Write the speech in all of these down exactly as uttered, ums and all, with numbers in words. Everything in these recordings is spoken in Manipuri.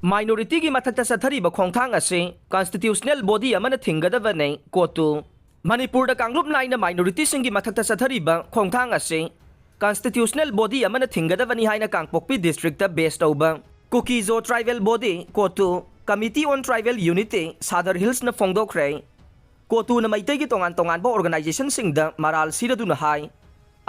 Minority-ꯒꯤ ꯃꯊꯛꯇ ꯆꯠꯊꯔꯤꯕ ꯈꯣꯡꯊꯥꯡ ꯑꯁꯤ constitutional body ꯑꯃꯅ ꯊꯤꯡꯒꯗꯕꯅꯤ꯫ ꯀꯣꯇꯨ꯫ ꯃꯅꯤꯄꯨꯔꯗ ꯀꯥꯡꯂꯨꯞ ꯅꯥꯏꯅ minority-ꯁꯤꯡꯒꯤ ꯃꯊꯛꯇ ꯆꯠꯊꯔꯤꯕ ꯈꯣꯡꯊꯥꯡ ꯑꯁꯤ constitutional body ꯑꯃꯅ ꯊꯤꯡꯒꯗꯕꯅꯤ ꯍꯥꯏꯅ ꯀꯥꯡꯄꯣꯛꯄꯤ district-ꯇ base ꯇꯧꯕ ꯀꯨꯀꯤꯖꯣ tribal body, ꯀꯣꯇꯨ, Committee on Tribal Unity, Sadar Hills-ꯅ ꯐꯣꯡꯗꯣꯛꯈ꯭ꯔꯦ꯫ ꯀꯣꯇꯨꯅ ꯃꯩꯇꯩꯒꯤ ꯇꯣꯉꯥꯟ ꯇꯣꯉꯥꯟꯕ organization-ꯁꯤꯡꯗ ꯃꯔꯥꯜ ꯁꯤꯔꯗꯨꯅ ꯍꯥꯏ,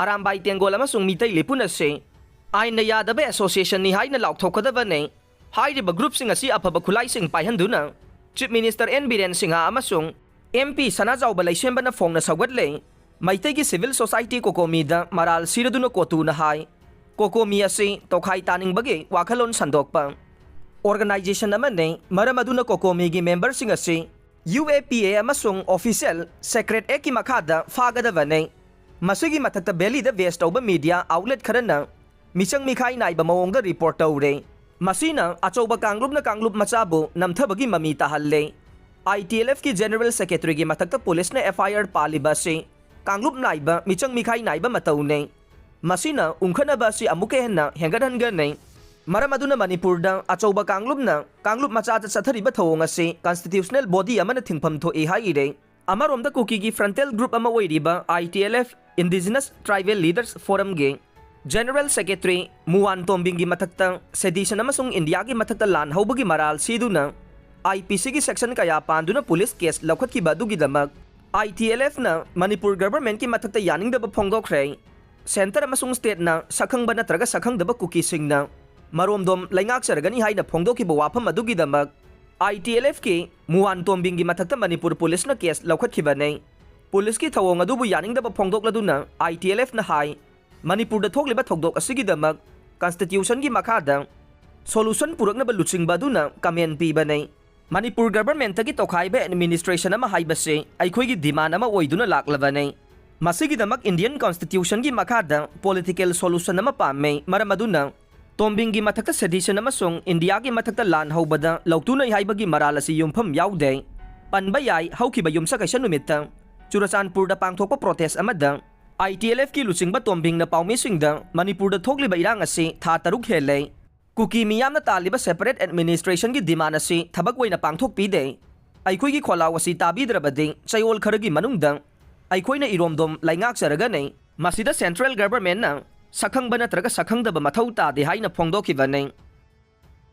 ꯑꯔꯥꯝꯕꯥꯏ ꯇꯦꯡꯒꯣꯜ ꯑꯃꯁꯨꯡ ꯃꯤꯇꯩ ꯂꯤꯄꯨꯟ ꯑꯁꯤ ꯑꯥꯏꯟꯅ ꯌꯥꯗꯕ association-ꯅꯤ ꯍꯥꯏꯅ ꯂꯥꯎꯊꯣꯛꯀꯗꯕꯅꯤ꯫ ꯍꯥꯏꯔꯤꯕ group-ꯁꯤꯡ ꯑꯁꯤ ꯑꯐꯕ ꯈꯨꯠꯂꯥꯏꯁꯤꯡ ꯄꯥꯏꯍꯟꯗꯨꯅ Chief Minister N Biren Singh ꯑꯃꯁꯨꯡ MP ꯁꯅꯥꯖꯥꯎꯕ ꯂꯩꯁꯦꯝꯕꯅ ꯐꯣꯡꯅ ꯁꯧꯒꯠꯂꯦ꯫ ꯃꯩꯇꯩꯒꯤ civil society COCOMI-ꯗ ꯃꯔꯥꯜ ꯁꯤꯔꯗꯨꯅ ꯀꯣꯇꯨꯅ ꯍꯥꯏ, COCOMI ꯑꯁꯤ ꯇꯣꯈꯥꯏ ꯇꯥꯅꯤꯡꯕꯒꯤ ꯋꯥꯈꯜꯂꯣꯟ ꯁꯟꯗꯣꯛꯄ organization ꯑꯃꯅꯤ꯫ ꯃꯔꯝ ꯑꯗꯨꯅ COCOMI-ꯒꯤ member-ꯁꯤꯡ ꯑꯁꯤ UAPA ꯑꯃꯁꯨꯡ official Secret Act-ꯀꯤ ꯃꯈꯥꯗ ꯐꯥꯒꯗꯕꯅꯤ꯫ ꯃꯁꯤꯒꯤ ꯃꯊꯛꯇ Valley-ꯗ base ꯇꯧꯕ media outlet ꯈꯔꯅ ꯃꯤꯆꯪ ꯃꯤꯈꯥꯏ ꯅꯥꯏꯕ ꯃꯑꯣꯡꯗ report ꯇꯧꯔꯦ꯫ ꯃꯁꯤꯅ ꯑꯆꯧꯕ ꯀꯥꯡꯂꯨꯞꯅ ꯀꯥꯡꯂꯨꯞ ꯃꯆꯥꯕꯨ ꯅꯝꯊꯕꯒꯤ ꯃꯃꯤ ꯇꯥꯍꯜꯂꯦ꯫ ITLF-ꯀꯤ general secretary-ꯒꯤ ꯃꯊꯛꯇ police-ꯅ FIR ꯄꯥꯜꯂꯤꯕ ꯑꯁꯤ ꯀꯥꯡꯂꯨꯞ ꯅꯥꯏꯕ, ꯃꯤꯆꯪ ꯃꯤꯈꯥꯏ ꯅꯥꯏꯕ ꯃꯇꯧꯅꯤ꯫ ꯃꯁꯤꯅ ꯎꯪꯈꯠꯅꯕ ꯑꯁꯤ ꯑꯃꯨꯛꯀ ꯍꯦꯟꯅ ꯍꯦꯟꯒꯠꯍꯟꯒꯅꯤ꯫ ꯃꯔꯝ ꯑꯗꯨꯅ ꯃꯅꯤꯄꯨꯔꯗ ꯑꯆꯧꯕ ꯀꯥꯡꯂꯨꯞꯅ ꯀꯥꯡꯂꯨꯞ ꯃꯆꯥꯗ ꯆꯠꯊꯔꯤꯕ ꯊꯧꯑꯣꯡ ꯑꯁꯤ constitutional body ꯑꯃꯅ ꯊꯤꯡꯐꯝ ꯊꯣꯛꯏ ꯍꯥꯏꯔꯦ꯫ ꯑꯃꯔꯣꯝꯗ ꯀꯨꯀꯤꯒꯤ frontal group ꯑꯃ ꯑꯣꯏꯔꯤꯕ ITLF, Indigenous Tribal Leaders Forum-ꯒꯤ general secretary ꯃꯨꯋꯥꯟ ꯇꯣꯝꯕꯤꯡꯒꯤ ꯃꯊꯛꯇ sedition ꯑꯃꯁꯨꯡ ꯏꯟꯗꯤꯌꯥꯒꯤ ꯃꯊꯛꯇ ꯂꯥꯟ ꯍꯧꯕꯒꯤ ꯃꯔꯥꯜ ꯁꯤꯗꯨꯅ IPC-ꯒꯤ section ꯀꯌꯥ ꯄꯥꯟꯗꯨꯅ police case ꯂꯧꯈꯠꯈꯤꯕ ꯑꯗꯨꯒꯤꯗꯃꯛ ITLF-ꯅ ꯃꯅꯤꯄꯨꯔ government-ꯀꯤ ꯃꯊꯛꯇ ꯌꯥꯅꯤꯡꯗꯕ ꯐꯣꯡꯗꯣꯛꯈ꯭ꯔꯦ꯫ Centre ꯑꯃꯁꯨꯡ state-ꯅ ꯁꯛꯈꯪꯕ ꯅꯠꯇ꯭ꯔꯒ ꯁꯛꯈꯪꯗꯕ ꯀꯨꯀꯤꯁꯤꯡꯅ ꯃꯔꯣꯝꯗꯣꯝ ꯂꯩꯉꯥꯛꯆꯔꯒꯅꯤ ꯍꯥꯏꯅ ꯐꯣꯡꯗꯣꯛꯈꯤꯕ ꯋꯥꯐꯝ ꯑꯗꯨꯒꯤꯗꯃꯛ ITLF-ꯀꯤ ꯃꯨꯋꯥꯟ ꯇꯣꯝꯕꯤꯡꯒꯤ ꯃꯊꯛꯇ ꯃꯅꯤꯄꯨꯔ police-ꯅ case ꯂꯧꯈꯠꯈꯤꯕꯅꯤ꯫ Police-ꯀꯤ ꯊꯧꯑꯣꯡ ꯑꯗꯨꯕꯨ ꯌꯥꯅꯤꯡꯗꯕ ꯐꯣꯡꯗꯣꯛꯂꯗꯨꯅ ITLF-ꯅ ꯍꯥꯏ, ꯃꯅꯤꯄꯨꯔꯗ ꯊꯣꯛꯂꯤꯕ ꯊꯧꯗꯣꯛ ꯑꯁꯤꯒꯤꯗꯃꯛ constitution-ꯒꯤ ꯃꯈꯥꯗ solution ꯄꯨꯔꯛꯅꯕ ꯂꯨꯆꯤꯡꯕ ꯑꯗꯨꯅ comment ꯄꯤꯕꯅꯤ꯫ ꯃꯅꯤꯄꯨꯔ government-ꯇꯒꯤ ꯇꯣꯈꯥꯏꯕ administration ꯑꯃ ꯍꯥꯏꯕꯁꯤ ꯑꯩꯈꯣꯏꯒꯤ demand ꯑꯃ ꯑꯣꯏꯗꯨꯅ ꯂꯥꯛꯂꯕꯅꯤ꯫ ꯃꯁꯤꯒꯤꯗꯃꯛ Indian Constitution-ꯒꯤ ꯃꯈꯥꯗ political solution ꯑꯃ ꯄꯥꯝꯃꯤ꯫ ꯃꯔꯝ ꯑꯗꯨꯅ ꯇꯣꯝꯕꯤꯡꯒꯤ ꯃꯊꯛꯇ sedition ꯑꯃꯁꯨꯡ ꯏꯟꯗꯤꯌꯥꯒꯤ ꯃꯊꯛꯇ ꯂꯥꯟ ꯍꯧꯕꯗ ꯂꯧꯇꯨꯅꯩ ꯍꯥꯏꯕꯒꯤ ꯃꯔꯥꯜ ꯑꯁꯤ ꯌꯨꯝꯐꯝ ꯌꯥꯎꯗꯦ꯫ ꯄꯟꯕ ꯌꯥꯏ, ꯍꯧꯈꯤꯕ ꯌꯨꯝꯁꯀꯩꯁ ꯅꯨꯃꯤꯠꯇ ꯆꯨꯔꯆꯥꯟꯄꯨꯔꯗ ꯄꯥꯡꯊꯣꯛꯄ protest ꯑꯃꯗ ITLF-ꯀꯤ ꯂꯨꯆꯤꯡꯕ ꯇꯣꯝꯕꯤꯡꯅ ꯄꯥꯎꯃꯤꯁꯤꯡꯗ ꯃꯅꯤꯄꯨꯔꯗ ꯊꯣꯛꯂꯤꯕ ꯏꯔꯥꯡ ꯑꯁꯤ ꯊꯥ ꯇꯔꯨꯛ ꯍꯦꯜꯂꯦ, ꯀꯨꯀꯤ ꯃꯤꯌꯥꯝꯅ ꯇꯥꯜꯂꯤꯕ separate administrationꯒꯤ demand ꯑꯁꯤ ꯊꯕꯛ ꯑꯣꯏꯅ ꯄꯥꯡꯊꯣꯛꯄꯤꯗꯦ꯫ ꯑꯩꯈꯣꯏꯒꯤ ꯈꯣꯜꯂꯥꯎ ꯑꯁꯤ ꯇꯥꯕꯤꯗ꯭ꯔꯕꯗꯤ ꯆꯌꯣꯜ ꯈꯔꯒꯤ ꯃꯅꯨꯡꯗ ꯑꯩꯈꯣꯏꯅ ꯏꯔꯣꯝꯗꯣꯝ ꯂꯩꯉꯥꯛꯆꯔꯒꯅꯤ꯫ ꯃꯁꯤꯗ central governmentꯅ ꯁꯛꯈꯪꯕ ꯅꯠꯇ꯭ꯔꯒ ꯁꯛꯈꯪꯗꯕ ꯃꯊꯧ ꯇꯥꯗꯦ ꯍꯥꯏꯅ ꯐꯣꯡꯗꯣꯛꯈꯤꯕꯅꯤ꯫